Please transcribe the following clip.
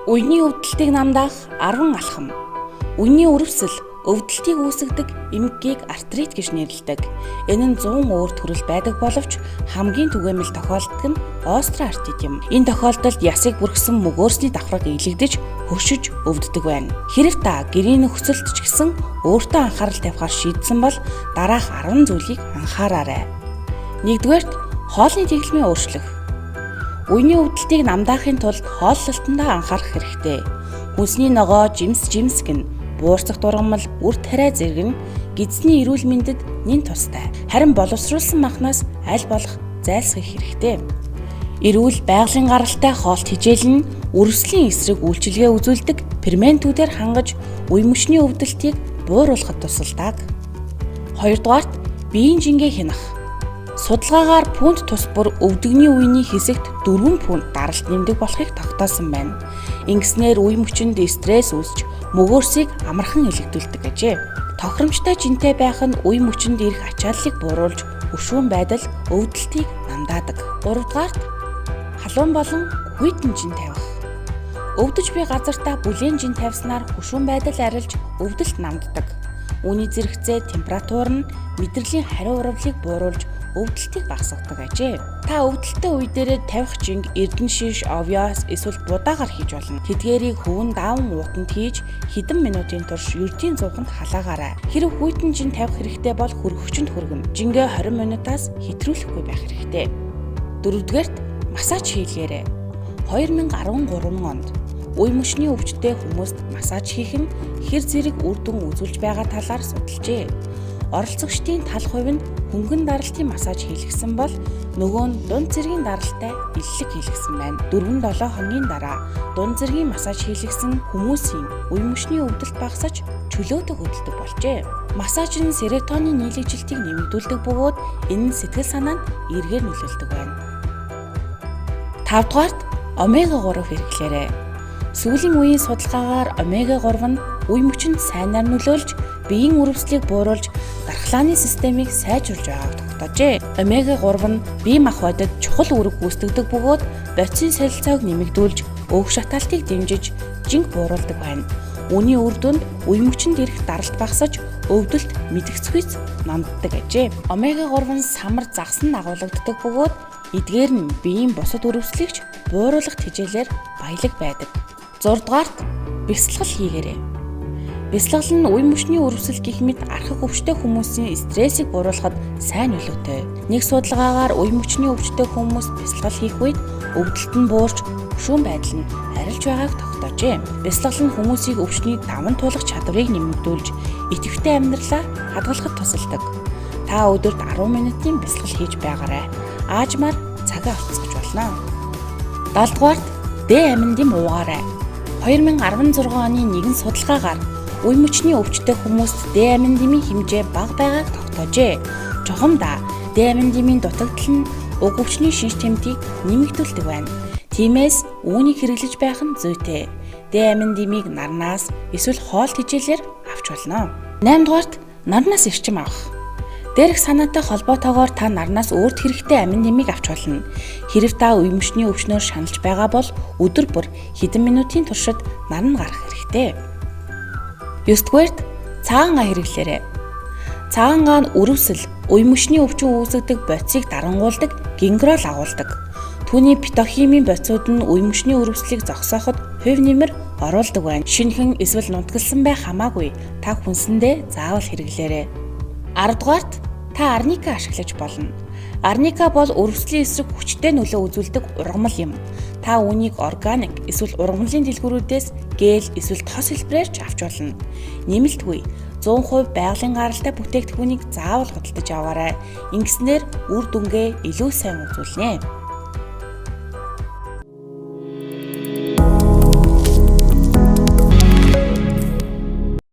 Үений өвдөлтийг намдаах 10 алхам. Үений өрөвсөл өвдөлтийг үүсгэдэг эмгэгийг артрит гэж нэрлэдэг. Энэ нь 100 өөр төрөл байдаг боловч хамгийн түгээмэл тохиолддог нь остеоартрит юм. Энэ тохиолдолд ясыг бүрхсэн мөгөөрсний давхарга илэгдэж, хөшиж өвддөг байна. Хэрэв та гэрийн нөхцөлд ч гэсэн өөртөө анхаарал тавихаар шийдсэн бол дараах 10 зүйлийг анхаараарай. Нэгдүгээрт хоолны тэглэмээ өөрчлөх. Үений өвдөлтийг намдаахын тулд хооллолтондоо анхаарах хэрэгтэй. Хүнсний ногоо, жимс жимсэг нь, буурцах дургамал, үр тариа зэрэг нь гидсний эрүүл мэндэд нэн тустай. Харин боловсруулсан махнаас аль болох зайлсхийх хэрэгтэй. Эрүүл байгалийн гаралтай хоолт хичээл нь өрөвслийн эсрэг үйлчилгээ үзүүлдэг ферментүүдээр хангаж үе мөчний өвдөлтийг бууруулахад тусалдаг. Хоёрдугаарт биеийн жингээ хянах. Судалгаагаар пүнт тус бүр өвдөгний үений хэсэгт 4 пүнт даралт нэмдэг болохыг тогтоосон байна. Ингэснээр үе мөчөнд стресс үүсч мөгөөрсийг амархан илэгдүүлдэг гэжээ. Тохиромжтой жинтэй байх нь үе мөчөнд ирэх ачааллыг бууруулж өшүүн байдал өвдөлтийг намдаадаг. Гуравдугаарт халуун болон хүйтэн жин тавих. Өвдөж буй газартаа бүлээн жин тавьснаар хөшүүн байдал арилж өвдөлт намддаг. Үүний зэрэгцээ температур нь мэдрэлийн хариу урвалыг бууруулж өвдөлтийг багасгадаг ажээ. Та өвдөлттэй үе дээрээ тавих жинг эрдэнэ шиш, овёос эсвэл будаагаар хийж болно. Тэдгээрийг хөвөн даавн уутанд хийж хэдэн минутын турш ердийн зууханд халаагаарай. Хэрэв хүйтэн жин тавих хэрэгтэй бол хөргөгчөнд хүргэнэ. Жингээ 20 минутаас хэтрүүлэхгүй байх хэрэгтэй. Дөрөвдүгээрт массаж хийлгээрэй. 2013 онд үе мөчний өвчтэй хүмүүст массаж хийх нь хэр зэрэг үр дүн үзүүлж байгаа талаар судалжээ. Оролцогчдын тал хувь нь хөнгөн даралтын массаж хийлгэсэн бол нөгөө нь дунд зэргийн даралттай эллэг хийлгэсэн байна. 4-7 хоногийн дараа дунд зэргийн массаж хийлгэсэн хүмүүсийн үе мөчний өвдөлт багасаж чөлөөтэй хөдөлдөг болжээ. Массаж нь серотонин нийлэгжилтийг нэмэгдүүлдэг бөгөөд энэ нь сэтгэл санаанд эергээр нөлөөлдөг байна. Тавдугаарт омега 3 хэрэглээрэй. Сүүлийн үеийн судалгаагаар омега 3 нь үе мөчөнд сайнаар нөлөөлж, биеийн өрөвслийг бууруулж, дархлааны системийг сайжруулж байгааг тогтоожээ. Омега 3 нь бие махбодод чухал үүрэг гүйцэтгэдэг бөгөөд бодисын солилцоог нэмэгдүүлж, өөх шатаалтыг дэмжиж, жинг бууруулдаг байна. Үүний үр дүнд үе мөчөнд ирэх даралт багасаж, өвдөлт мэдгэцхүйц намддаг ажээ. Омега 3 нь самар загсан дагуулагддаг бөгөөд эдгээр нь биеийн бусад өрөвслийг ч бууруулах тэжээлээр баялаг байдаг. 6 дугаарт бясалгал хийгээрэй. Бясалгал нь үе мөчний өрөвсөл гэх мэт архаг өвчтэй хүмүүсийн стрессийг бууруулахад сайн нөлөөтэй. Нэг судалгаагаар үе мөчний өвчтэй хүмүүс бясалгал хийх үед өвдөлт нь буурч хөшүүн байдал нь арилж байгааг тогтоожээ. Бясалгал нь хүмүүсийг өвчнийг даван туулах чадварыг нэмэгдүүлж, идэвхтэй амьдралаа хадгалахад тусалдаг. Та өдөрт 10 минутын бясалгал хийж байгаарай. Аажмаар цагаа авцгаж болно. 7 дугаарт Д аминдим уугаарай. 2016 оны нэгэн судалгаагаар үе мөчний өвчтэй хүмүүст Д аминдимийн хэмжээ бага байгааг тогтоожээ. Чухамдаа Д аминдимийн дутагдал нь уг өвчний шинж тэмдгийг нэмэгдүүлдэг байна. Тиймээс үүнийг хэрэглэж байх нь зүйтэй. Д аминдимийг нарнаас эсвэл хоол тэжээлээр авч болно. 8 дугаарт нарнаас эрчим авах. Дээрх санаатай холбоотойгоор та нарнаас өөрт хэрэгтэй амин нэмийг авч болно. Хэрэв та үе мөчний өвчнөөр шаналж байгаа бол өдөр бүр хэдэн минутын туршид наранд гарах хэрэгтэй. 9 дугаарт цагаан га хэрэглээрэй. Цагаан га нь өрөвсөл, үе мөчний өвчин үүсгэдэг бодисыг дарангуулдаг гингрол агуулдаг. Түүний фитохимийн бодисууд нь үе мөчний өрөвслийг зогсооход хувь нэмэр оруулдаг байна. Шинэхэн эсвэл нутгалсан байх хамаагүй та хүнсэндээ заавал хэрэглээрэй. 10 дугаарт та арника ашиглаж болно. Арника бол өрөвслийн эсрэг хүчтэй нөлөө үзүүлдэг ургамал юм. Та үүнийг органик эсвэл ургамлын дэлгүүрүүдээс гель эсвэл тос хэлбэрээр ч авч болно. Нэмэлтгүй 100% байгалийн гаралтай бүтээгдэхүүнийг заавал худалдаж аваарай. Ингэснээр үр дүнгээ илүү сайн үзүүлнэ.